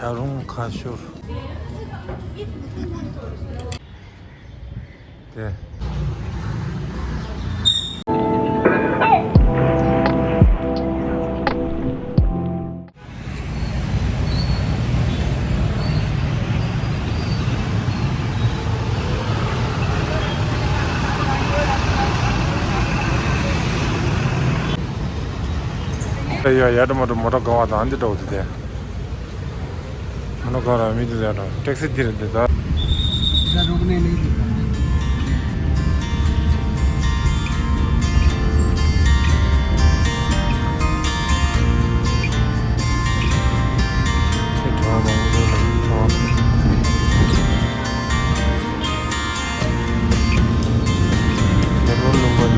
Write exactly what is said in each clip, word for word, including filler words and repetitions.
ཡ་རུང་ཁ་ཤོར། དེ། ཡ་ཡ་ཡ་དྲ་མ་དྲ་མོ་ཊ་ག་བ་དང་འདི་འདྲ་བོ་དེ་དེ། མོ་ཊ་ག་ར་མི་དེ་དེ་འདྲ་ཊེག་སི་དེ་རེད་དེ་ད། དེ་མེན་རོ་ཌི། དེ་ནི་མ་འགྲོ།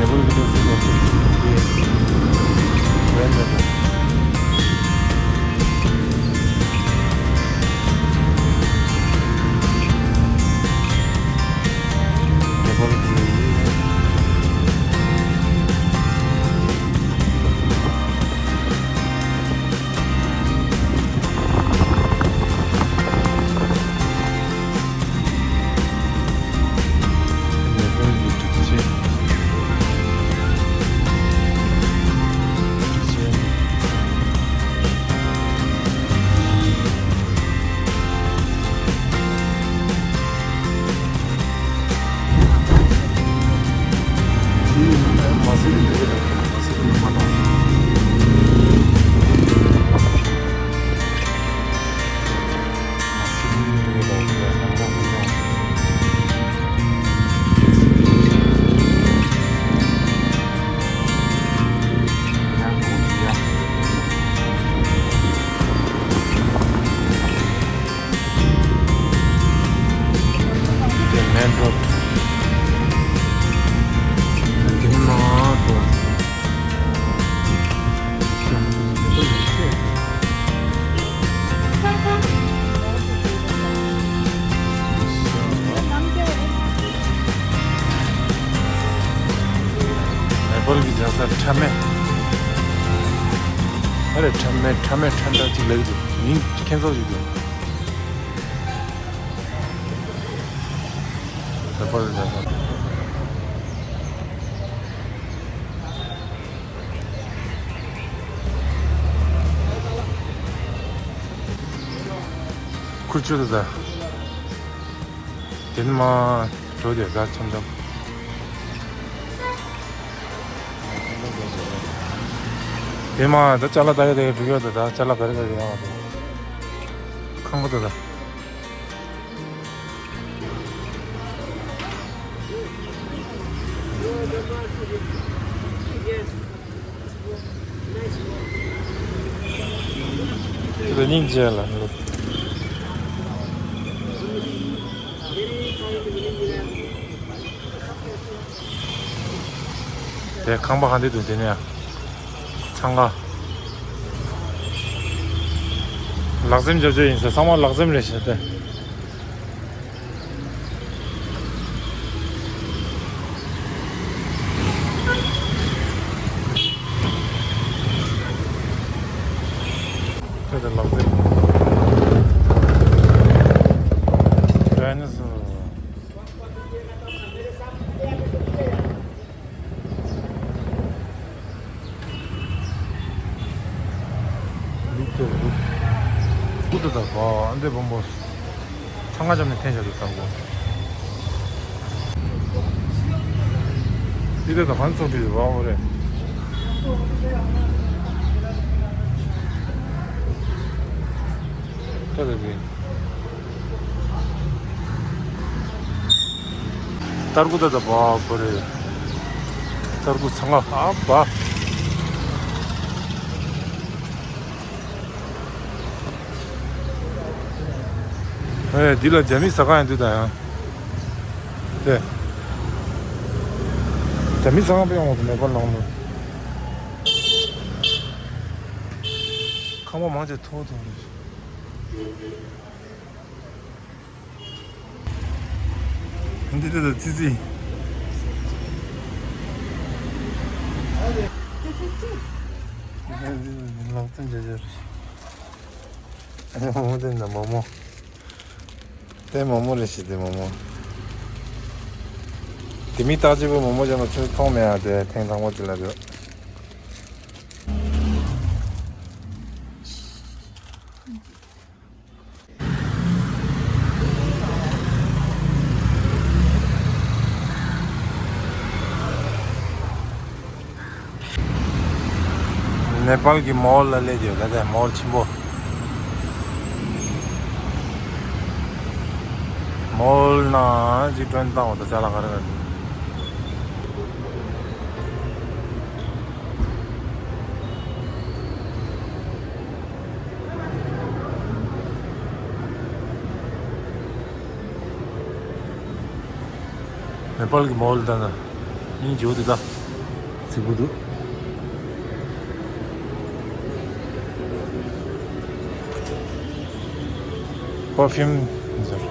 མེ་པལ་གྱི་རྒྱལ་ས་ཁྲ་མེ། ཨ་རེ་ཁྲ་མེ་ཁྲ་མེ་ཁྲ་འདྲ་ཅིག་ལེགས་འདུག་མིང་ཁྱེད་ཚོ་ཞིག་འདུག་མེ་པལ་གྱི་རྒྱལ་ས། ཁུར་ཆུ་དུ་ད། དེ་ནི་མ་འགྲོ་དེ་ད་འཆམ་འཆམ། དེ་མ་ད་ཅ་ལག་ད་ཡ་དེ་འགྲུལ་ཡོད་ད་ད་ཅ་ལག་ག་རེ་ག་རེ་ཡོང་བ་དེ། ཁང་པ་ད་ད། ར་སྙིང་རྗེ་ལ། དེ་ཁང་པ་གང་དེ་འདུག་དེ་ནས་ཚང་ག་ལག་འཛེམ་རྒྱབ་རྒྱུ་ཡིན་ཟེར་ཚང་མ་ལག་འཛེམ་རེད་ཟེར་ཏེ། ཁྱོད་དེ་ལག་རྩེད། ཌའི་ནོ་སོར། ལུག་ཏོ་ལུག་ཀུ་ཏོ་དང་བ་ཨ་འདྲེ་བོན་པོ། ཚང་ང་འཇམ་ནས་འཐེན་བཞག་འདུག་ཚང་པོ། འདི་དེ་དང་གང་ཚོགས་བྲིས་རེད་བ་འོ་རེད། ད་དེ་དེ། སྟར་ཁུ་ད་ད་བ་འོ་རེད། སྟར་ཁུ་ཚང་ང་ཨ་བ། ཨེ་འདི་ལ་རྒྱ་མི་ཟ་ཁང་ཡང་འདུག་ད་ཡང་། དེ། རྒྱ་མི་ཟ་ཁང་པས་ཡོང་བ་མེ་པར་ནང་དུ། ཁང་པ་མང་ཆེ་མཐོ་མཐོ་རེད། འདི་དེ་ད་ཙི་ཙི། ལག་རྩལ་འཇལ་འཇལ་རེད། མོ་མོ་དེ་ན་མོ་མོ། དེ་མོ་མོ་རེད་ཤི་དེ་མོ་མོ། དེ་མི་ལྟ་ཅི་བུ་མོ་མོ་ཅན་ལ་ཆུ་མཐོང་མེད་ཨ་དེ་ཐེངས་དང་པོ་དེ་ལ་དེ། ནེ་པཱལ་གྱི་མོལ་ལ་སླེབས་ཡོད། ད་ལྟ་མོལ་ཆེན་པོ། མོལ་ནང་ཅིག་ཀྲོན་བཏང་བ་དང་ཅ་ལག་ག་རེ་ག་རེ། ནེ་པཱལ་གྱི་མོལ་ད་ན་སྙིང་རྗེ་པོ་འདུག་ད། རྫིག་པོ་འདུག། པར་ཕིའུམ་ཟེར།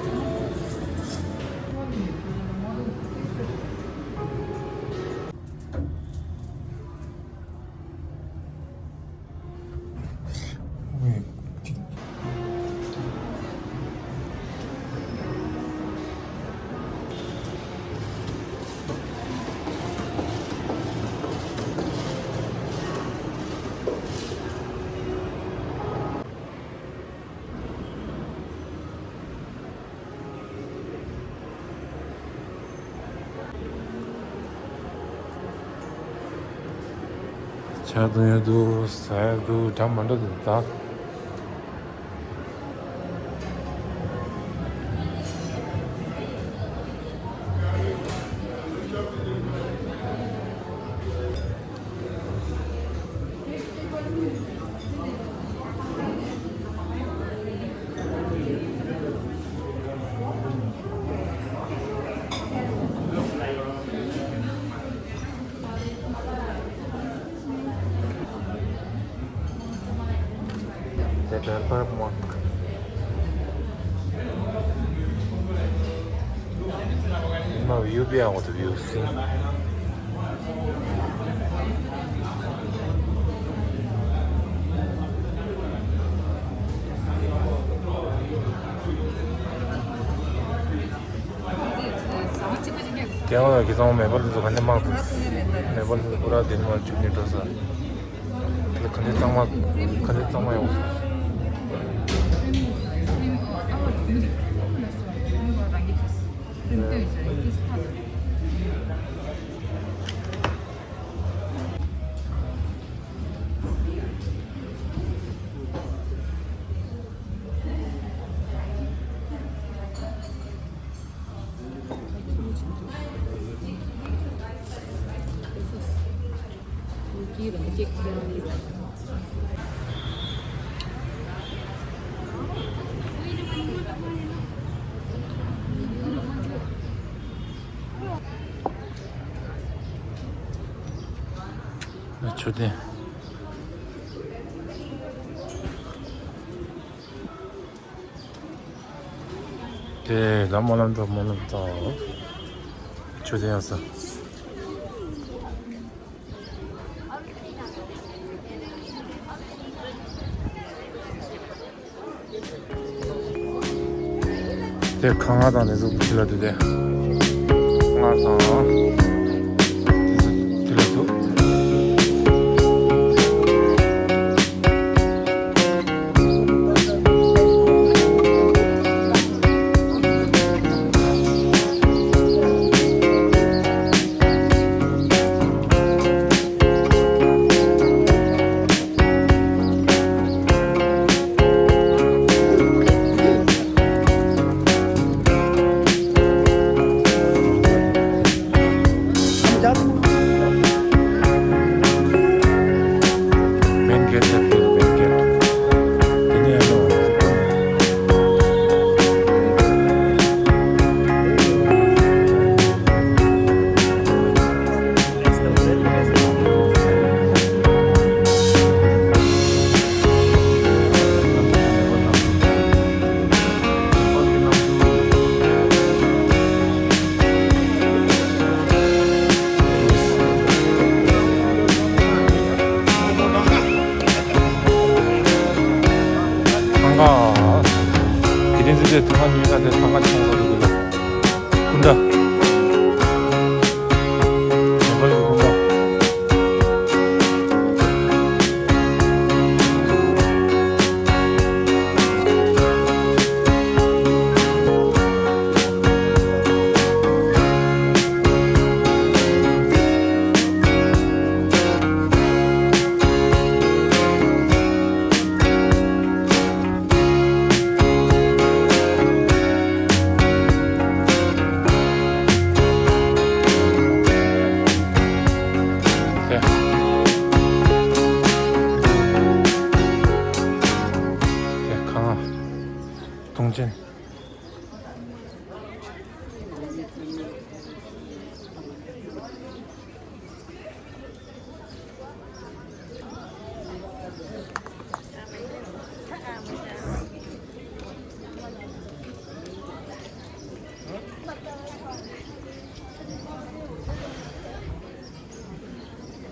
ཆར་གཏོང་ཡག་འདུག་ཟ་ཡག་འདུག་འདྲ་མི་འདྲ་འདུག་ད། The Belvoir Mosque. Now you be out of you see. རྒྱལ་བ་ཡི་གེ་ཚང་མ་མེ་སྤར་དེ་ཚོ་ག་ནས་མང་ཐུབ། མེ་སྤར་དེ་ཚོ་པུ་ར་དེ་ནས་མར་བཅུག་ནས་འགྲོ་ས། དེ་ག་ནས་གཙང་མ་ག་ནས་གཙང་མ་ཡོང་ས། མཆོད་རྟེན། དེ་ལ་སྨོན་ལམ་འགྲོ། སྨོན་ལམ་བཏང་། མཆོད་རྟེན་ཡག་ས། དེ་ཁང་བ་དང་དེ་ཚོ་དེ་ལ་འདུག་སྟེ། སྔར་དང་དེ་ཚོ་དེ་ལ་འདུག། བསྟན་འཛིན་དེ་ཐང་ག་ཉུལ་ན་དེ་ཐང་ག་ཆུང་བ་རེད་འདུག་ལ། སྐུ་འདྲ། ནེ་པཱལ་གྱི་སྐུ་འདྲ། དེ་གང་ཨ། དུང་ཅན།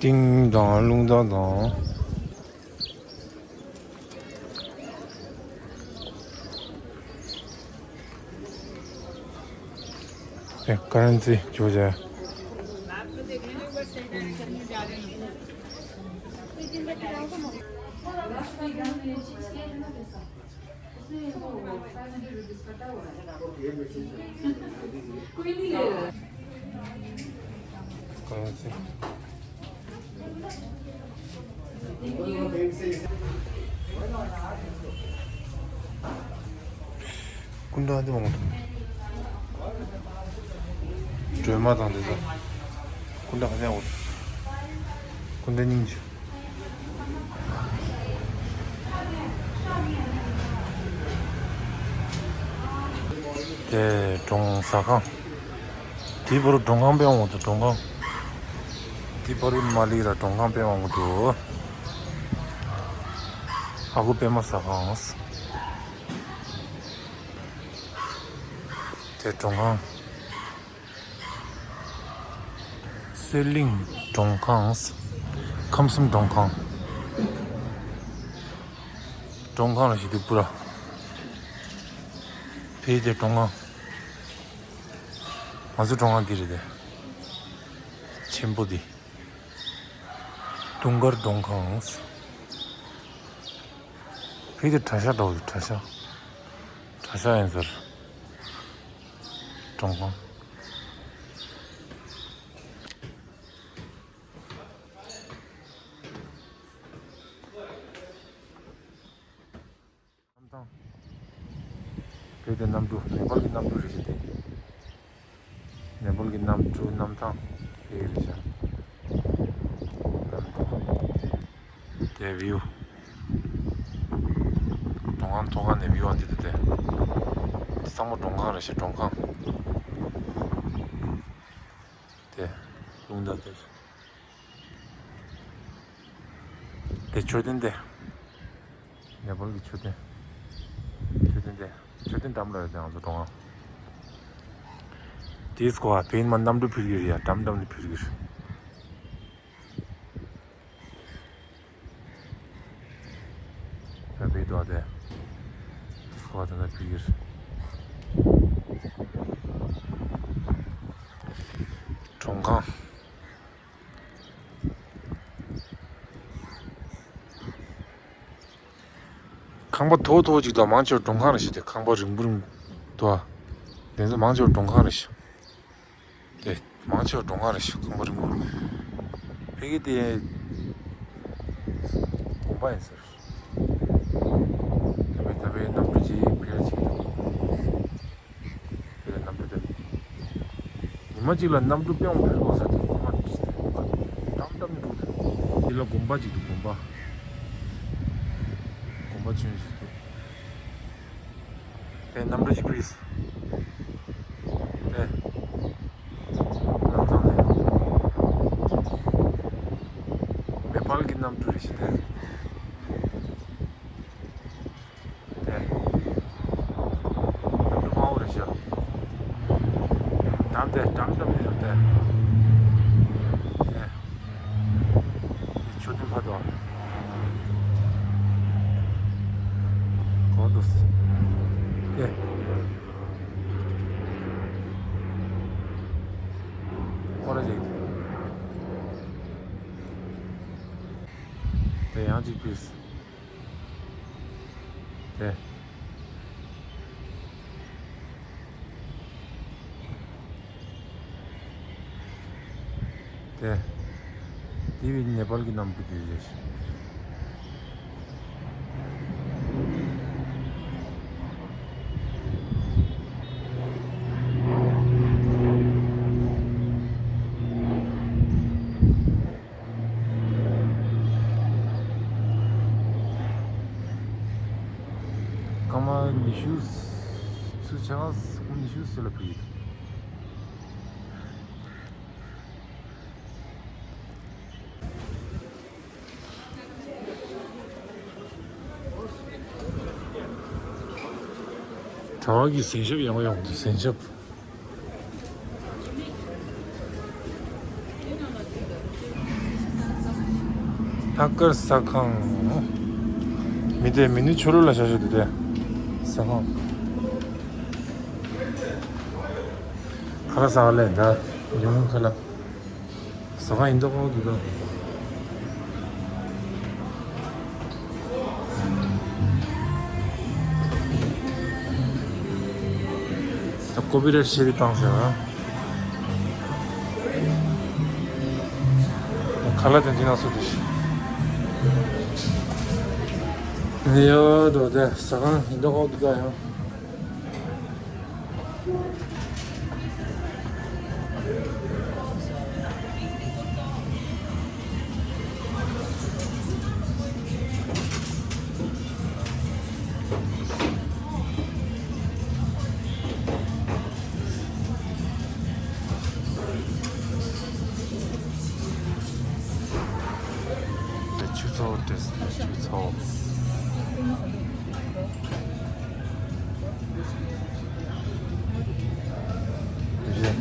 ཏིང་དང་རླུང་རྟ་དང་། ཀ་རན་སི་བཅུ་བྱས། སྐུ་འདྲ་འདི་མང་པོ་འདུག་སྒྲོལ་མ་དང་འདི་ཚོ། སྐུ་འདྲ་ག་ནས་འོང་། སྐུ་འདྲ་སྙིང་རྗེ། དེ་གྲོང་ཟ་ཁང་། དེའི་བར་མགྲོན་ཁང་སྤེལ་འོང་དུ་མགྲོན་ཁང་། དེའི་བར་མ་ལི་ར་མགྲོན་ཁང་སྤེལ་འོང་དུ། ཨ་ཁུ་པད་མ་ཟ་ཁང་། དེ་མགྲོན་ཁང་། གསེར་གླིང་མགྲོན་ཁང་། ཁམས་གསུམ་མགྲོན་ཁང་། མགྲོན་ཁང་ལ་ཞིག་འདུག་པུ་ར། ཕེ་དེ་མགྲོན་ཁང་། ང་ཚོ་མགྲོན་ཁང་འདི་རེད་དེ། ཆེན་པོ་འདི། དུང་དཀར་མགྲོན་ཁང་། ཕེ་དེ་གྲྭ་ཤག་འདྲ་བོ་འདུག་གྲྭ་ཤག་གྲྭ་ཤག་ཡིན་ཟེར། མགྲོན་ཁང་། གནམ་ཐང་། བོད་དེ་གནམ་གྲུ་ནེ་པཱལ་གྱི་གནམ་གྲུ་རེད་ཤག་དེ། ནེ་པཱལ་གྱི་གནམ་གྲུ་གནམ་ཐང་དེ་རེད་ཤག་གནམ་ཐང་། དེ་བིའུ། མགྲོན་ཁང་ཐོག་ཁ་ནས་བིའུ་ཨ་འདི་དེ་དེ། ཚང་མ་མགྲོན་ཁང་རེད་ཤག་མགྲོན་ཁང་། དེ་རླུང་རྟ་དེ། དེ་མཆོད་རྟེན་དེ། ནེ་པཱལ་གྱི་མཆོད་རྟེན། མཆོད་རྟེན་དེ། མཆོད་རྟེན་འགྲམ་ལ་ཡོད་དེ་ང་ཚོ་མགྲོན་ཁང་། དེའི་སྐོར་བ་བེན་མ་གནམ་གྲུ་ཕུལ་གྱི་རེད་ཡ། འགྲམ་འགྲམ་ནས་ཕུལ་གྱི་རེད། ཡ་བེ་དོ་དེ། དེའི་སྐོར་བ་དེ་ན་ཕུལ་གྱི་རེད། མགྲོན་ཁང་། ཁང་པ་མཐོ་མཐོ་ཅིག་དང་མང་ཆེ་བ་མགྲོན་ཁང་རེད་ཤག་དེ་ཁང་པ་རིང་པོ་རིང་དུ་བ། དེ་ཚོ་མང་ཆེ་བ་མགྲོན་ཁང་རེད་ཤག་དེ་མང་ཆེ་བ་མགྲོན་ཁང་རེད་ཤག་ཁང་པ་རིང་པོ། ཕ་གི་དེ་དགོན་པ་ཡིན་ཟེར། ད་བའི་ད་བའི་གནམ་གྲུ་ཅིག་ཕེ་ཡ་ཅིག་འདུག་དེ་ལ་གནམ་གྲུ་དེ། ཉི་མ་གཅིག་ལ་གནམ་གྲུ་དཔེ་མང་པོ་ཕེབས་དགོས་ས་དེ་ཁོ་མ་འགྲིག་དེ་འགྲམ་འགྲམ་འགྲོ་དེ། འདི་ལ་དགོན་པ་གཅིག་འདུག་དགོན་པ། དགོན་པ་ཆུང་ཞིག་འདུག་དེ་གནམ་གྲུ་ཞིག་ཕེབས། དེ། གནམ་ཐང་དེ། ནེ་པཱལ་གྱི་གནམ་གྲུ་རེད་ཤག་དེ། དེ། འགྲམ་དུ་དམར་པོ་རེད་ཤག་འགྲམ་དེ་འགྲམ་འགྲམ་ནས་ཡོད་དེ། དེ། དེ་མཆོད་རྟེན་ཕ་དོ། གོ་འདུག་ཏེ། ཁོ་ར་ཅིག་ཏེ་ཡང་ཅིག་ཕིས། ཏེ། ཏེ། དེ་བས་ནེ་པཱལ་གྱི་གནམ་གྲུ་དེ་རེད། སྐར་མ་ཉི་ཤུ་ཚུར་ཆགས། སྐར་མ་ཉི་ཤུ་ཚུར་ལ་ཕུལ་གྱི་འདུག་གྲྭ་པ་གི་གཟན་ཤམ་ཡག་པོ་ཡག་པོ་འདུག་གཟན་ཤམ། ཐ་ཀར་ཟ་ཁང་། མི་དེ་མི་ནུ་ཆོ་ལོ་ལ་ཤ་ཤ་དུ་དེ་ཟ་ཁང་། ཁ་ལག་ཟ་ཁང་ལས་འདྲ་ཡོང་ཁ་ལག་ཟ་ཁང་ཡིན་མདོག་ཁ་པོ་འདུག་ད། ད་ཀོ་པི་རེ་ཊི་ཤེར་བཏང་ཟེར་བ། ཁ་ལག་དེ་འདི་ན་སུ་དུ་ཤི། ཡོད་དོ་དེ་ཟ་ཁང་ཡིན་མདོག་ཁ་པོ་འདུག་ད་ཡང་། ཆུ་ཚོད་དེ་ཆུ་ཚོད། Thank you. Yeah.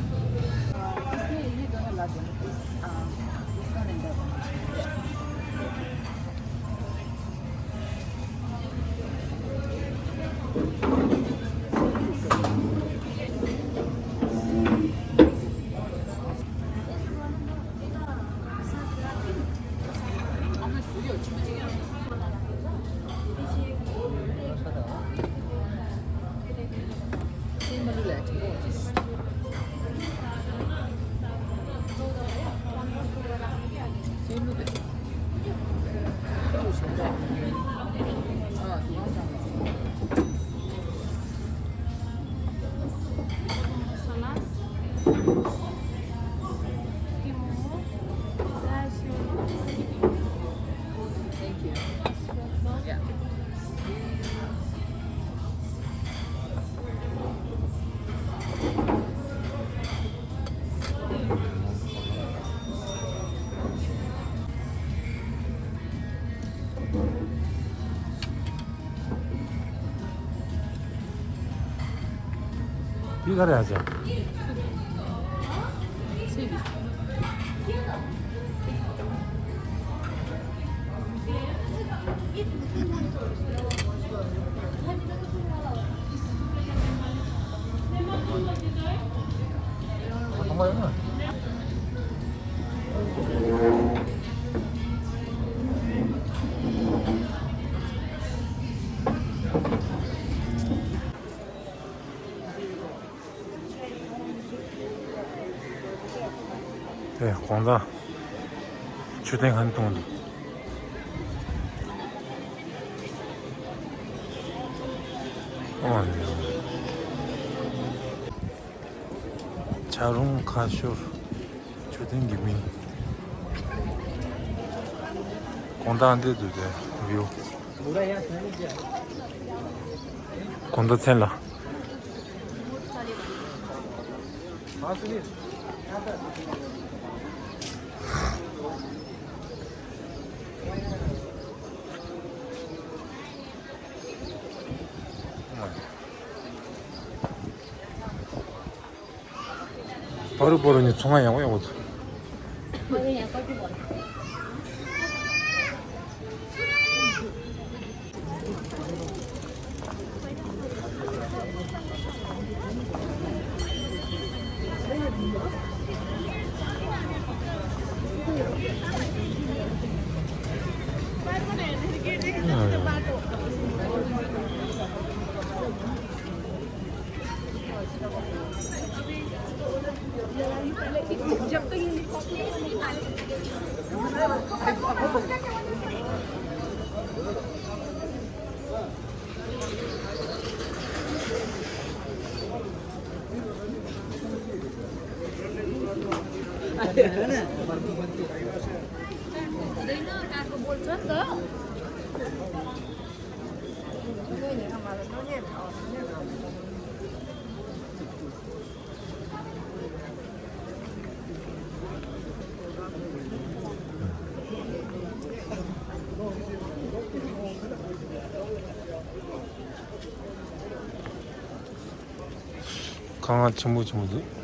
འདི་ག་རེ་ཨ་ཅག་ཨེ། དགོང་དག་མཆོད་རྟེན་ག་ནས་གཏོང་འདུག་ཨོ། བྱ་རུང་ཁ་ཤོར་མཆོད་རྟེན་གྱི་མིང་། དགོང་དག་འདི་འདུག་སྟེ་བིའུ། དགོང་དག་མཚན་ལ། པ་རུ་པ་རུ་ནི་ཚོང་ཁང་ཡག་པོ་ཡག་པོ་འདུག་ཁང་བ་ཆེན་པོ་ཆེན་པོ་འདུག